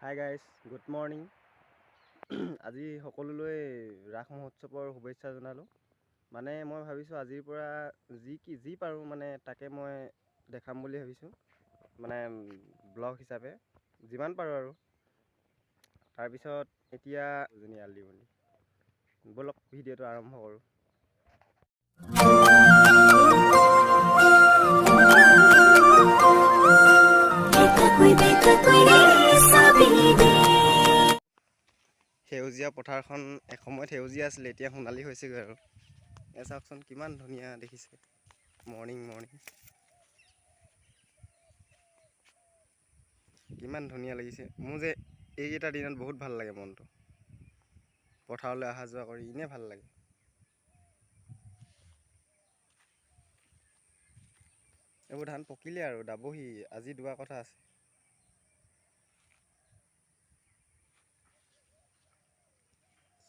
Hi guys, good morning. আজি সকলোলৈ ৰাস মহোৎসৱৰ শুভেচ্ছা জনালোঁ। মানে মই ভাবিছোঁ আজিৰ পৰা যি কি যি পাৰোঁ মানে তাকে মই দেখাম বুলি ভাবিছোঁ, মানে ব্লগ হিচাপে যিমান পাৰোঁ আৰু। তাৰপিছত এতিয়া এজনী আলি বুলি ব'লক ভিডিঅ'টো আৰম্ভ কৰোঁ। সেউজীয়া পথাৰখন এসময়ত সেউজীয়া আছিলে, এতিয়া সোণালী হৈছেগৈ আৰু। এয়া চাওকচোন কিমান ধুনীয়া দেখিছে। মৰ্ণিং মৰ্ণিং কিমান ধুনীয়া লাগিছে। মোৰ যে এইকেইটা দিনত বহুত ভাল লাগে মনটো, পথাৰলৈ অহা যোৱা কৰি এনেই ভাল লাগে। এইবোৰ ধান পকিলে আৰু দাবহি, আজি দোৱা কথা আছে।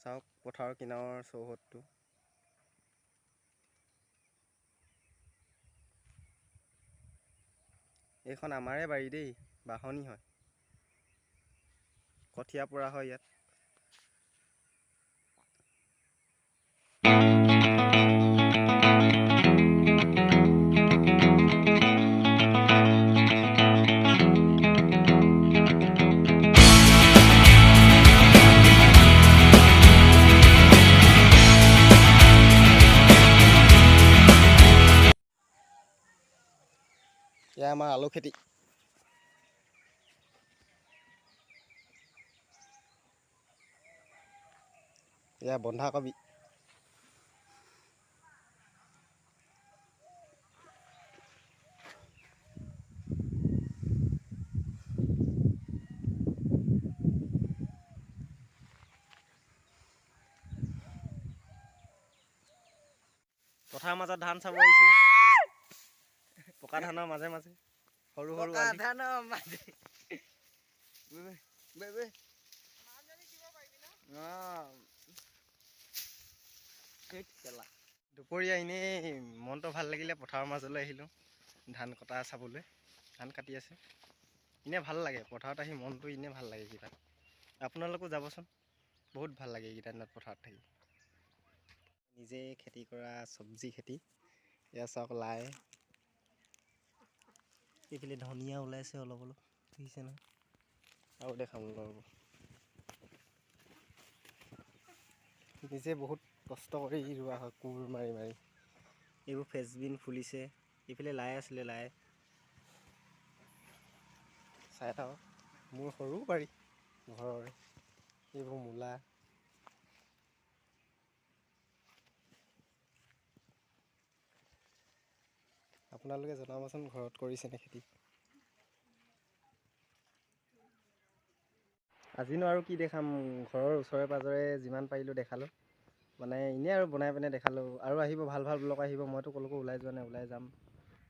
চাওক পথাৰৰ কিনাৰৰ চৌহদটো। এইখন আমাৰে বাৰী দেই, বাঁহনি হয়, কঠীয়া পৰা হয় ইয়াত। এয়া আমাৰ আলু খেতি। এয়া বন্ধাকবি। পথাৰৰ মাজত ধান চাব আহিছো, পকা ধানৰ মাজে মাজে সৰু সৰু আলি। ধানৰ মাজে। দুপৰীয়া এনেই মনটো ভাল লাগিলে পথাৰৰ মাজলৈ আহিলোঁ ধান কটা চাবলৈ। ধান কাটি আছে, এনেই ভাল লাগে পথাৰত আহি, মনটো এনেই ভাল লাগে কিবা। আপোনালোকো যাবচোন, বহুত ভাল লাগে এইকেইটা দিনত পথাৰত থাকি। নিজে খেতি কৰা চব্জি খেতি। এয়া চাওক লাই, এইফালে ধনিয়া ওলাইছে অলপ অলপ, দেখিছে নহয়। আৰু দেখাম ৰ'ব। নিজে বহুত কষ্ট কৰি ৰোৱা হয়, কোৰ মাৰি মাৰি। এইবোৰ ফ্ৰেঞ্চবিন ফুলিছে, এইফালে লাই আছিলে লাই। চাই থাকক, মোৰ সৰু বাৰী ঘৰৰে। এইবোৰ মূলা। আপোনালোকে জনাবচোন ঘৰত কৰিছেনে খেতি। আজিনো আৰু কি দেখাম, ঘৰৰ ওচৰে পাঁজৰে যিমান পাৰিলোঁ দেখালোঁ, মানে এনেই আৰু বনাই পিনে দেখালোঁ। আৰু আহিব ভাল ভাল ব্লগ আহিব, মইতো ক'লৈকো ওলাই যোৱা নাই, ওলাই যাম।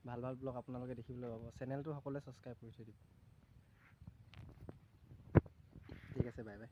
ভাল ভাল ব্লগ আপোনালোকে দেখিবলৈ পাব। চেনেলটো সকলোৱে ছাবস্ক্ৰাইব কৰি থৈ দিব। ঠিক আছে, বাই বাই।